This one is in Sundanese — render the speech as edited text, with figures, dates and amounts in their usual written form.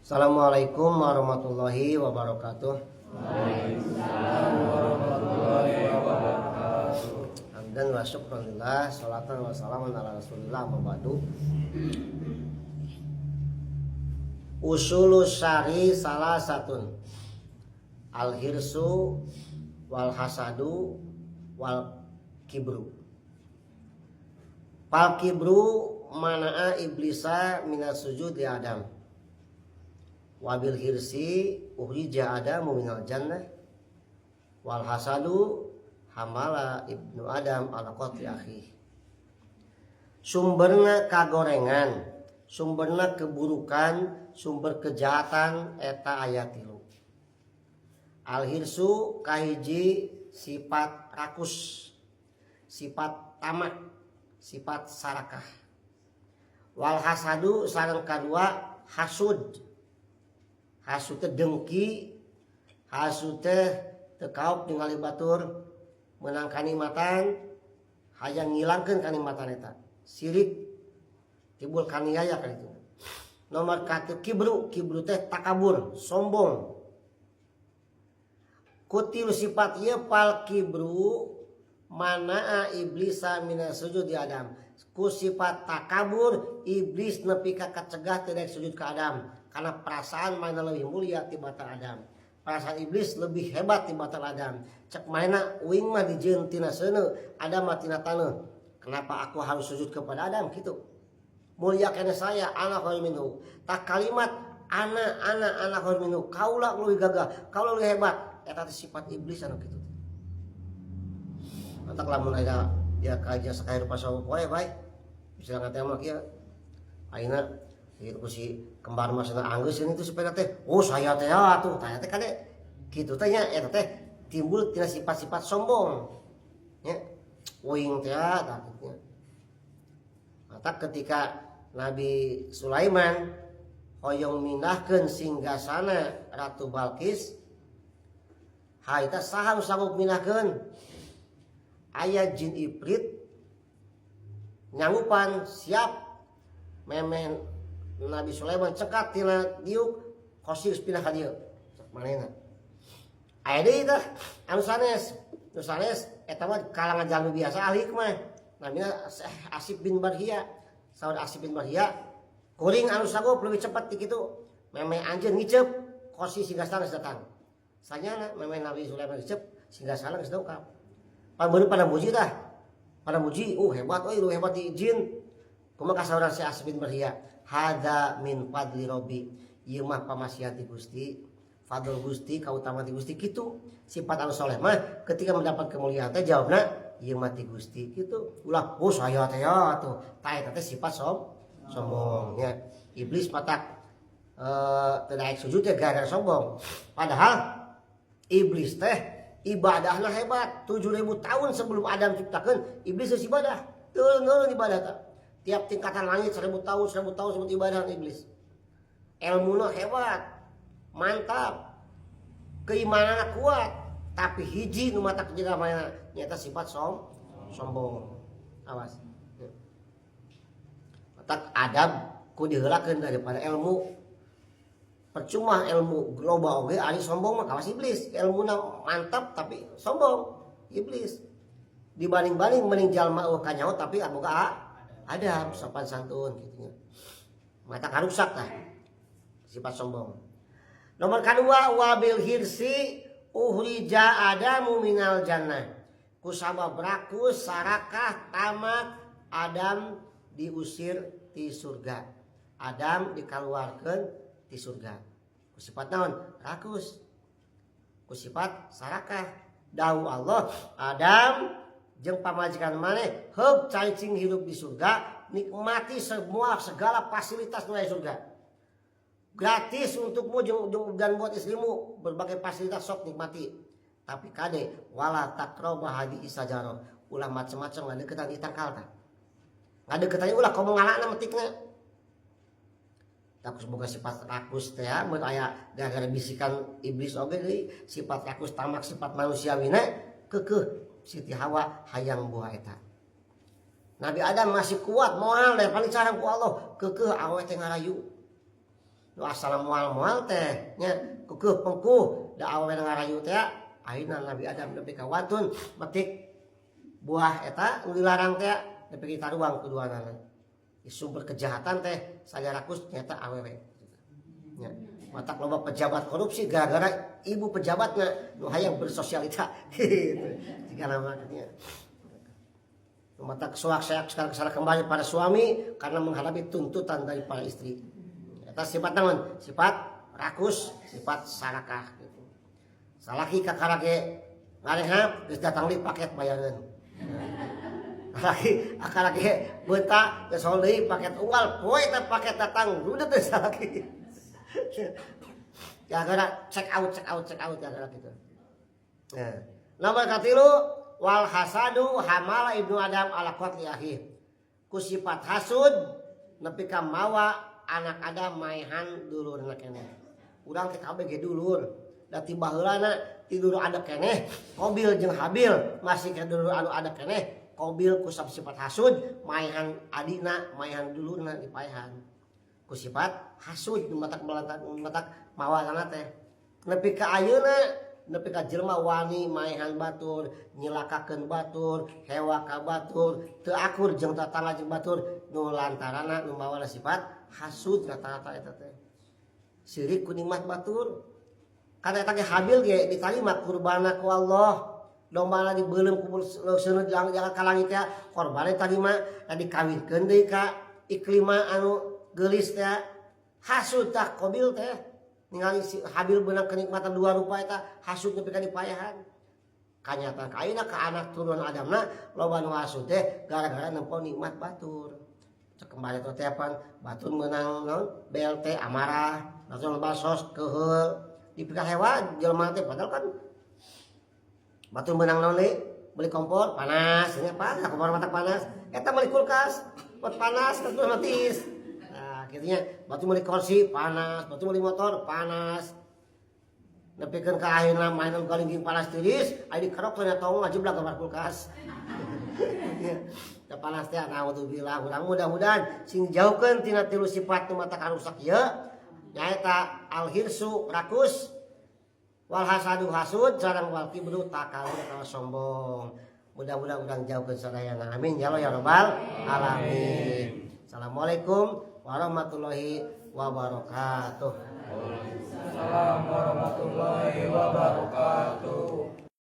Assalamualaikum warahmatullahi wabarakatuh. Waalaikumsalam warahmatullahi wabarakatuh. Hamdan wa syukran lillah, salatan wa salaman ala rasulillah wa ba'du. Usulus syari salah satun. Al-hirsu wal hasadu wal kibru. Fal kibru mana'a iblisa minas sujud li Adam. Wabil hirsi ukhrija Adamu minal jannah. Wal hasadu hamala ibnu Adam ala qatli akhi. Sumberna kagorengan, sumberna keburukan, sumber kejahatan eta aya tilu. Al hirsu kahiji sifat rakus, sifat tamak, sifat sarakah. Wal hasadu sareng kadua hasud. Hasud teh dengki, hasud teh teu kaop ningali batur meunang kanikmatan, hayang ngilangkeun kanikmatan eta. Sirik timbul kaniaya kan itu. Nomor katilu kibru, kibru teh takabur, sombong. Ku tilu sifat ieu fal kibru manaa iblisa minas sujud di Adam. Ku sifat takabur iblis nepi ka kacegah teu daek sujud ka Adam karena perasaan mana lebih mulia tibatan Adam. Perasaan iblis lebih hebat tibatan Adam. Cek manehna uing mah dijieun tina seuneu, Adam mah tina taneuh. Kenapa aku harus sujud kepada Adam gitu? Mulia kene saya ana khairun minhu. Tak kalimat ana ana ana khairun minhu, kaula leuwih gagah, kaula leuwih hebat. Eta teh sifat iblis anu kitu. Mantak lamun aya ya kajian sakahirupan sapopoe bae. Bisa ngateh mah kieu. Ayeuna ieu ku si kembar mah cenah anggeus ini tuh sepeda teh. Oh saya teh atuh, tanya teh kade. Kitu teh nya eta teh timbul tina sifat-sifat sombong. Nya uing teh tah kitu nya. Maka ketika Nabi Sulaiman hoyong mindahkeun singgasana Ratu Balkis, harita saha nu sanggup mindahkeun? Aya jin ifrit nyanggupan siap memen Nabi Sulaiman cekat tina diuk kosir pindah ka dieu. Cek manehna. Aya deui tah anu sanes. Nu sanes eta mah kalangan jalmi biasa ahli mah. Namina Asif bin Barhia. Saur Asif bin Barhia, kuring anu sanggup lebih cepat ti kitu. Meme anjeun ngiceup kosi singgasana geus datang. Sanyana meme Nabi Sulaiman ngiceup singgasana geus dongkap. Pan pada muji tah. Pada muji, hebat euy, lu hebat di jin. Kumaha kasauran si Asif bin Barhia? Hadza min fadli rabbi. Ieu mah pamasihan ti Gusti. Fadl Gusti, kautamaan ti Gusti kitu. Sifat anu soleh mah ketika mendapat kemuliaan teh jawabna ieu mah ti Gusti kitu. Ulah oh saya teh ya atuh. Tah eta teh sifat sombong nya. Iblis matak teu daek sujud teh gara-gara sombong. Padahal iblis teh ibadahna hebat. 7000 tahun sebelum Adam ciptakeun, iblis geus ibadah. Turun-turun ibadah teh. Tiap tingkatan langit 1000 tahun, 1000 tahun sebelum ibadah iblis. Ilmuna hebat, mantap, keimananna kuat, tapi hiji nu matak jaga mana nyata sifat sombong. Awas. Matak adab ku diheulakeun daripada ilmu. Percuma ilmu global oge ari sombong mah kawas iblis. Ilmuna mantap tapi sombong iblis. Dibanding-banding mending jalma eueuh kanyaho tapi boga adab sopan santun gitu nya. Mata karusak tah sifat sombong. Nomor kedua wabil hirsi uhrija adamu minal jannah. Kusabab rakus sarakah tamak Adam diusir ti surga. Adam dikaluarkeun ti surga. Ku sifat naon? Rakus. Ku sifat sarakah. Dawuh Allah, Adam jeung pamajikan maneh heug cicing hidup di surga, nikmati semua segala fasilitas nu aya surga. Gratis untukmu jeung dan buat istrimu berbagai fasilitas sok nikmati. Tapi kade wala taqrabu hadhihi sajarah. Ulah macem-macem ngadeukeutan di tangkal tah. Ngadeukeutan ulah komo ngalana metikna. Takus boga sifat rakus teh ya, mun aya gara-gara bisikan iblis oge deui sifat rakus tamak sifat manusiawina keukeuh Siti Hawa hayang buah eta. Nabi Adam masih kuat moal deh paling carang ku Allah keukeuh awe teh ngarayu. Nu asal moal-moal teh nya kekeuh pengkuh da awewe ngarayu teh akhirna Nabi Adam nepi ka wantun metik buah eta nu dilarang teh nepi ka taruang kuduanana. Sumber kejahatan teh sajarakus nyata awewe. Nya matak loba pejabat korupsi gara-gara ibu pejabatna nu hayang bersosialita gitu. Jika nama nya. Matak suak saya sekarang kesana kembali pada suami karena menghadapi tuntutan dari para istri. Eta sifat naon? Sifat rakus, sifat sarakah gitu. Salaki kakara ge ngarehap geus datang deui paket bayareun. Salaki kakara ge beunta geus deui paket unggal poe eta paket datang rudet teh salaki. Gara-gara check out check out check out gara-gara gitu. Nah, nomor katilu wal hasadu hamala ibnu Adam ala qatli akhi. Ku sifat hasud nepi ka mawa anak Adam maehan dulurna keneh. Urang teh kabeh ge dulur. Da ti baheulana ti dulur ada keneh, Qabil jeung Habil masih ke dulur anu ada keneh, Qabil ku sifat hasud maehan adina, maehan dulurna dipaehan. Ku sifat hasud nu matak melantak matak mawa teh. Nepi ka ayeuna nepi ka jelema wani maehan batur, nyilakakeun batur, hewa ka batur, teu akur jeung tatangga jeung batur, nu lantaranna nu mawana sifat hasud rata-rata eta teh. Sirik ku nikmat batur. Karena eta ge Habil ge ditarima kurbana ku Allah. Dombana dibeuleum ku seuneut jangan ka langit teh, korbana ditarima da dikawinkeun deui ka Iklima anu geulis teh. Hasud tah Qabil teh. Ningali si Habil beunang kenikmatan dua rupa eta hasud nepi ka dipayahan. Kanyataan ka ayeuna ka anak turun Adamna loba nu hasud teh gara-gara nempo nikmat batur. Cek kembali teh pan batur meunang naon BLT amarah, batur basos keuheul dipikahewa jelema teh padahal kan batur meunang naon deui beli kompor panas nya panas kompor matak panas eta meuli kulkas buat panas otomatis. Nah, kitu nya batu meuli kursi panas, batu meuli motor panas. Nepikeun ka akhirna mainan galingging panas tiris, aya dikerok teh tong ngajeblak gambar kulkas. Da panas teh naudzubillah, urang mudah-mudahan sing jauhkeun tina tilu sifat nu mata karusak ieu nyaeta al-hirsu rakus, wal hasadu hasud, sareng wal kibru takabur atawa sombong. Mudah-mudahan urang jauhkeun sadayana. Amin ya Allah ya rabbal alamin. Assalamualaikum warahmatullahi wabarakatuh. Waalaikumsalam warahmatullahi wabarakatuh.